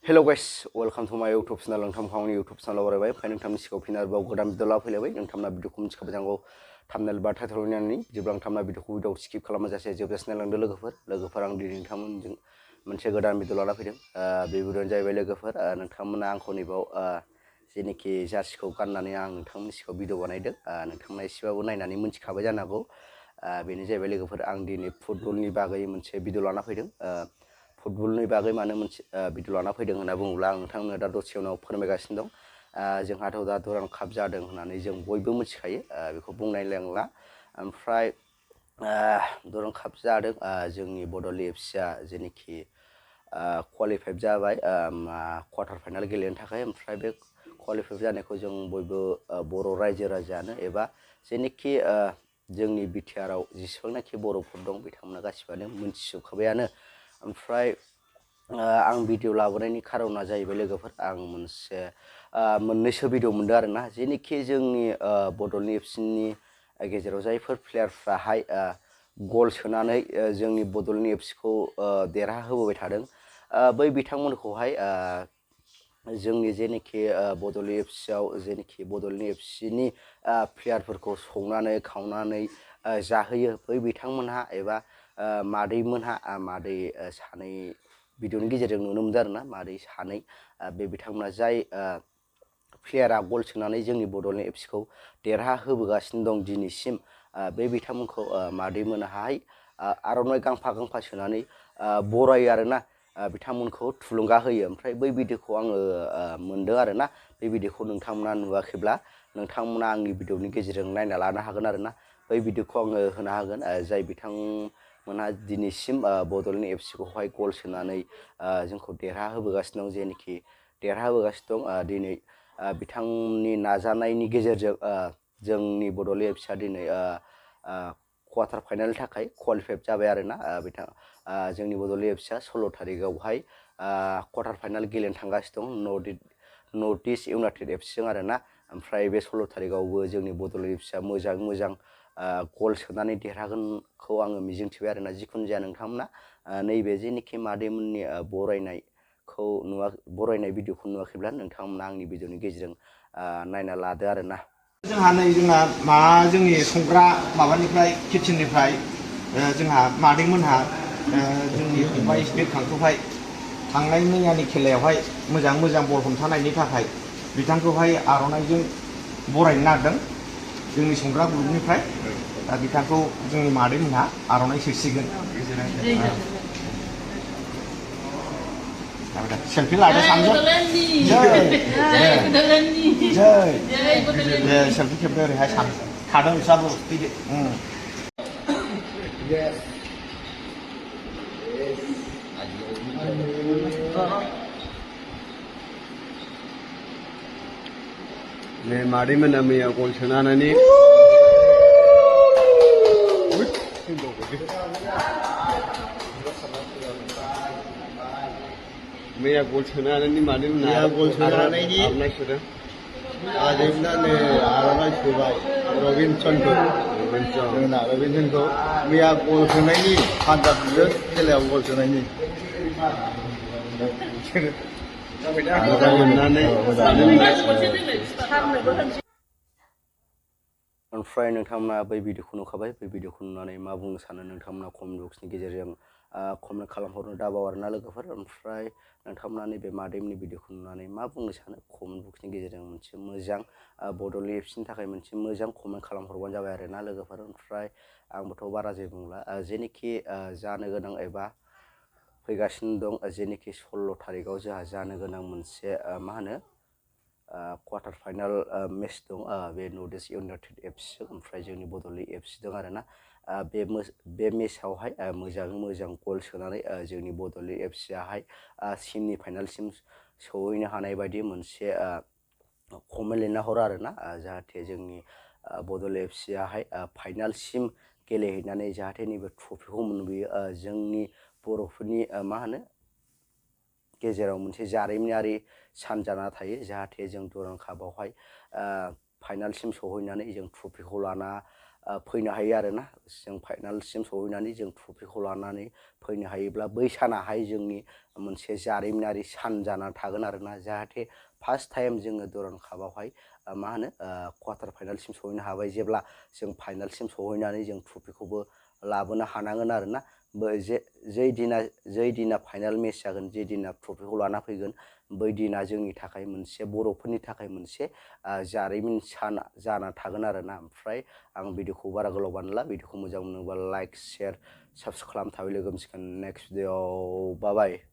Hello guys, welcome to my YouTube channel. नोंथांनि YouTube channel बरायबाय फाय नोंथांनि सिगाङाव फिन आरोबाव गोदान भिडिअ लाफैलायबाय नोंथांना भिडिअखौ मिथिखाबाय जानांगौ थाम्बनेल बा टाइटल नायनानै जेब्ला नोंथांना भिडिअखौ स्किप खालामाजासे जोबजासिम नायलांदो लोगोफोर आं दिनै नोंथांमोनजों मोनसे गोदान भिडिअ लाना फैदों बे भिडिअआनो जाहैबाय लोगोफोर नोंथांमोना आंखौ नैबाव जेनेखि जार्सिखौ गाननानै आं नोंथांमोननि सिगाङाव भिडिअ बानायदों नोंथांमोना एसेबाबो नायनानै मिथिखाबाय जानो हागौ बेनो जाहैबाय लोगोफोर आं दिनै फुटबलनि बागै मोनसे भिडिअ लाना फैदों फुटबलनि बागै मानो मोनसे भिडिअ लाना फैदों होनना बुङोब्ला आं नोंथांनो दा दसे उनाव फोरमायगासिनो दं जोंहाथ' दा दुरान्ड काप जादों होननानै जों बयबो मिथिखायो बेखौ बुंनाय नांला ओमफ्राय दुरान्ड काप जादों जोंनि बड'लेण्ड एफसिआ जेनेखि क्वालिफाइड जाबाय क्वार्टार फाइनाल गेलेनो थाखाय ओमफ्राय बे क्वालिफाइड जानायखौ जों बयबो बर' रायजो राजायानो एबा जेनेखि जोंनि बिटिआरआव जेसेबांनाखि बर'फोर दं बिथांमोना गासिबोआनो मिथिजोबखाबायानो ओमफ्राय आं भिडिअ लाबोनायनि खारना जाहैबाय लोगोफोर आं मोननैसो भिडिअ मोनदों आरोना जेनेखि जोंनि बड'लेण्ड एफसिनि गेजेराव जायफोर प्लेयारफ्राहाय गल सोनानै जोंनि बड'लेण्ड एफसिखौ देरहाहोबोबाय थादों बै बिथांमोनखौहाय जोंनि जेनेखि बड'लेण्ड एफसिआव जेनेखि बड'लेण्ड एफसिनि प्लेयारफोरखौ संनानै खावनानै जाहोयो बै बिथांमोनहा एबा मादैमोनहा मादै सानै भिडिअनि गेजेरजों नुनो मोनदों आरोना मादै सानै बे बिथांमोना जाय प्लेयारा गल सोनानै जोंनि बड'लेण्ड एफसिखौ देरहाहोबोगासिनो दं दिनैसिम बे बिथांमोनखौ मादैमोनाहाय आर'नाइ गांफा गांफा सोनानै बरायो आरोना बिथांमोनखौ थुलुंगा होयो ओमफ्राय बै भिडिअखौ आङो मोनदों आरोना बे भिडिअखौ नोंथांमोना नुवाखैब्ला नोंथांमोना आंनि भिडिअनि गेजेरजों नायना लानो हागोन आरोना बै भिडिअखौ आङो होनो हागोन जाय बिथांमोनहा दिनैसिम बड'लेण्ड एफसिखौहाय गल सोनानै जोंखौ देरहाहोबोगासिनो दं जेनेखि देरहाहोबोगासिनो दं दिनै बिथांनि नाजानायनि गेजेरजों जोंनि बड'लेण्ड एफसिआ दिनै क्वार्टार फाइनालनि थाखाय क्वालिफाइड जाबाय आरोना जोंनि बड'लेण्ड एफसिआ 16 थारिखआवहाय क्वार्टार फाइनाल गेलेनो थांगासिनो दं नर्थ इस्ट इउनाइटेड एफसिजों आरोना ओमफ्राय बे 16 थारिखआवबो जोंनि बड'लेण्ड एफसिआ मोजां गल सोनानै देरहागोनखौ आङो मिजिंथिबाय आरोना जिखुनु जाया नोंथांमोना नैबे जेनेखि मादैमोननि बरायनाय भिडिअखौ नुवाखैब्ला नोंथांमोना आंनि भिडिअनि गेजेरजों नायना लादो आरोना जोंहा जोंनि संग्रा माबानिफ्राय किटचेननिफ्राय जोंहा मादैमोनहा जोंनि फंबाय बेरखांखौहाय थांनाय मैयानि खेलायावहाय मोजां बल हमथानायनि थाखाय बिथांखौहाय आर'नाइजों बरायनो नागिरदों जोंनि संग्रा ग्रुपनिफ्राय दा बिथांखौ जोंनि मादैमोनहा आर'नाइ सोसिगोन सेल्फी लादो सानैजों सेल्फी खेबदो ओरैहाय थादों बिस्राबो फैदो नै मादैमोना मैया गल सोनानै मैया गल सोनानै मादैमोना गल सोनानै आर'नाइ सोदों मादैमोना नै आर'नाइ सोबाय रबिनसनखौ मैया गल सोनायनि पान्जाबजों खेलायाव गल सोनायनि ओमफ्राय नोंथांमोना बै भिडिअखौ नुखाबाय बै भिडिअखौ नुनानै मा बुंनो सानो नोंथांमोना कमेन्ट बक्सनि गेजेरजों कमेन्ट खालामहरनो दाबाव आरोना लोगोफोर ओमफ्राय नोंथांमोना नैबे मादैमोननि भिडिअखौ नुनानै मा बुंनो सानो कमेन्ट बक्सनि गेजेरजों मोनसे मोजां बड'लेण्ड एफसिनि थाखाय मोनसे मोजां कमेन्ट खालामहरबानो जाबाय आरोना लोगोफोर ओमफ्राय आंबोथ' बारा जेबो बुंला जेनेखि जानो गोनां एबा फैगासिनो दं जेनेखि 16 थारिखआव जोंहा जानो गोनां मोनसे मा होनो क्वार्टार फाइनाल मेच दं बे नर्थ इस्ट इउनाइटेड एफसिजों ओमफ्राय जोंनि बड'लेण्ड एफसि दं आरोना बे मेचआवहाय मोजां गल सोनानै जोंनि बड'लेण्ड एफसिआहाय सेमि फाइनालसिम सौहैनो हानाय बायदि मोनसे कमेन्ट लिरना हरो आरोना जाहाथे जोंनि बड'लेण्ड एफसिआहाय फाइनालसिम गेलेहैनानै जाहाथे नैबे ट्रफिखौ मोनबोयो जोंनि बर'फोरनि मा होनो गेजेराव मोनसे जारिमिनारि सान जाना थायो जाहाथे जों दुरान्ड कापआवहाय फाइनालसिम सौहैनानै जों ट्रफिखौ लाना फैनो हायो आरोना जों फाइनालसिम सहैनानै जों ट्रफिखौ लानानै फैनो हायोब्ला बै सानाहाय जोंनि मोनसे जारिमिनारि सान जानानै थागोन आरोना जाहाथे फार्स्ट टाइम जोङो दुरान्ड कापआवहाय मा होनो क्वार्टार फाइनालसिम सहैनो हाबाय जेब्ला जों फाइनालसिम सहैनानै जों ट्रफिखौबो लाबोनो हानांगोन आरोना जै दिना फाइनाल मेच जागोन जे दिना ट्रफिखौ लाना फैगोन बै दिना जोंनि थाखाय मोनसे बर'फोरनि थाखाय मोनसे जारिमिन सान जाना थागोन आरोना ओमफ्राय आं भिडिअखौ बारा गोलाव बानायला भिडिअखौ मोजां मोनोबा लाइक शेयार साबस्क्राइब खालाम थाबाय लोगो मोनसिगोन नेक्स्ट भिडिअ बाय बाय